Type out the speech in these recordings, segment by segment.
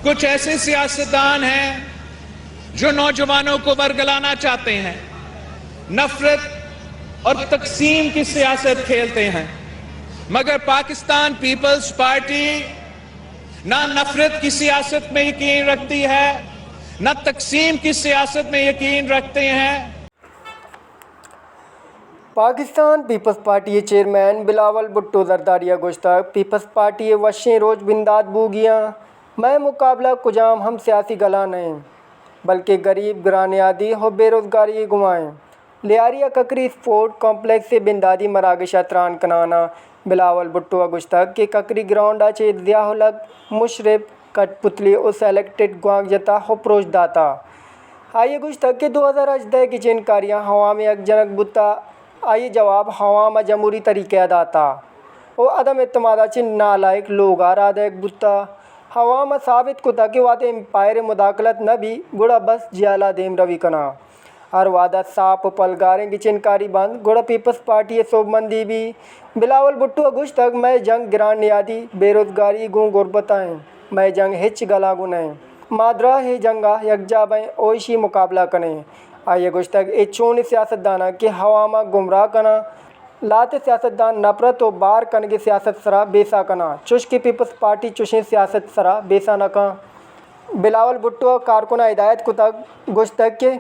کچھ ایسے سیاستدان ہیں جو نوجوانوں کو ورگلانا چاہتے ہیں، نفرت اور تقسیم کی سیاست کھیلتے ہیں، مگر پاکستان پیپلز پارٹی نہ نفرت کی سیاست میں یقین رکھتی ہے، نہ تقسیم کی سیاست میں یقین رکھتے ہیں۔ پاکستان پیپلز پارٹی ءِ چیئرمین بلاول بھٹو زرداری ءَ گوشتگ، پیپلز پارٹی ءِ وشیں روچ بندات بوگی آں، مئے مقابلہ کجام ہم سیاسی گلاں نہ انت، بلکہ گریب، گرانیادی ءُ بے روزگاری ءِ گوما انت۔ لیاری ءَ ککری اسپورٹ کمپلیکس ءِ بنداتی مراگش ءَ تران کنان ءَ بلاول بھٹو ءَ گوشتگ کہ ککری گراؤنڈ ءَ چہ ضیاء الحق، مشرف، کٹ پتلی ءُ سلیکٹڈ گوانک جتہ ءُ پروش داتہ۔ آئی ءَ گوشتگ کہ دو ہزار ہژدہ ءِ گچین کاریاں عوام ءِ یک جنگ بوتہ، آئی ءِ جواب عوام ءَ جمہوری طریقہ ءَ داتہ ءُ عدم اعتماد ءَ چہ نالائق لوگ ءَ راہ دئیگ بوتہ۔ عوام ءَ ثابت کتہ کہ وہدے امپائر ءِ مداخلت نہ بی، گڑا بس جہل ءَ دیمروی کناں۔ ہر وہد ءَ ساپ ءُ پلگاریں گچین کاری بنت، گڑا پیپلز پارٹی ءِ سوبمندی بی۔ بلاول بھٹو ءَ گوشتگ، مئے جنگ گران نیادی، بے روزگاری گوں غربت ءَ انت، مئے جنگ ہچ گلاں گوں نہ انت۔ ما دراہ اے جنگ ءَ یکجاہ بئیں ءُ ایشی ءِ مقابلہ کنیں۔ آئی ءَ گوشتگ، اے چونیں سیاستدان انت کہ عوام ءَ گمراہ کناں، لہتے سیاستدان نپرت ءُ بار کنگ ءِ سیاست ءِ سرا بیسہ کناں، چوشکہ پیپلز پارٹی چوشیں سیاست ءِ سرا بیسہ نہ کن۔ بلاول بھٹو ءَ کارکناں ہدایت کتگ، گوشتگ کہ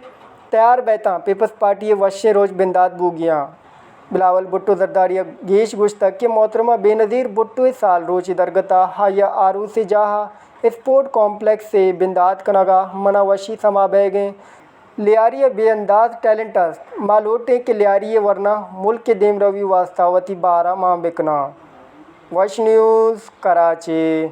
تیار بئیتاں، پیپلز پارٹی ءِ وشیں روچ بندات بوگی آں۔ بلاول بھٹو زرداری ءَ گیش گوشتگ کہ محترمہ بینظیر بھٹو ءِ سال روچ ءِ درگت ءَ آئی ءَ آروس ءِ جاہ ءَ اسپورٹ کمپلیکس ءِ بندات کنگ ءَ من ءَ وشی سما بئیگ ءَ انت۔ لیاری ءِ بے انداز ٹیلنٹ است، ما لوٹیں کہ لیاری ءِ ورنا ملک ءِ دیمروی ءِ واستہ وتی بار ءَ مان بکناں۔ وش نیوز، کراچی۔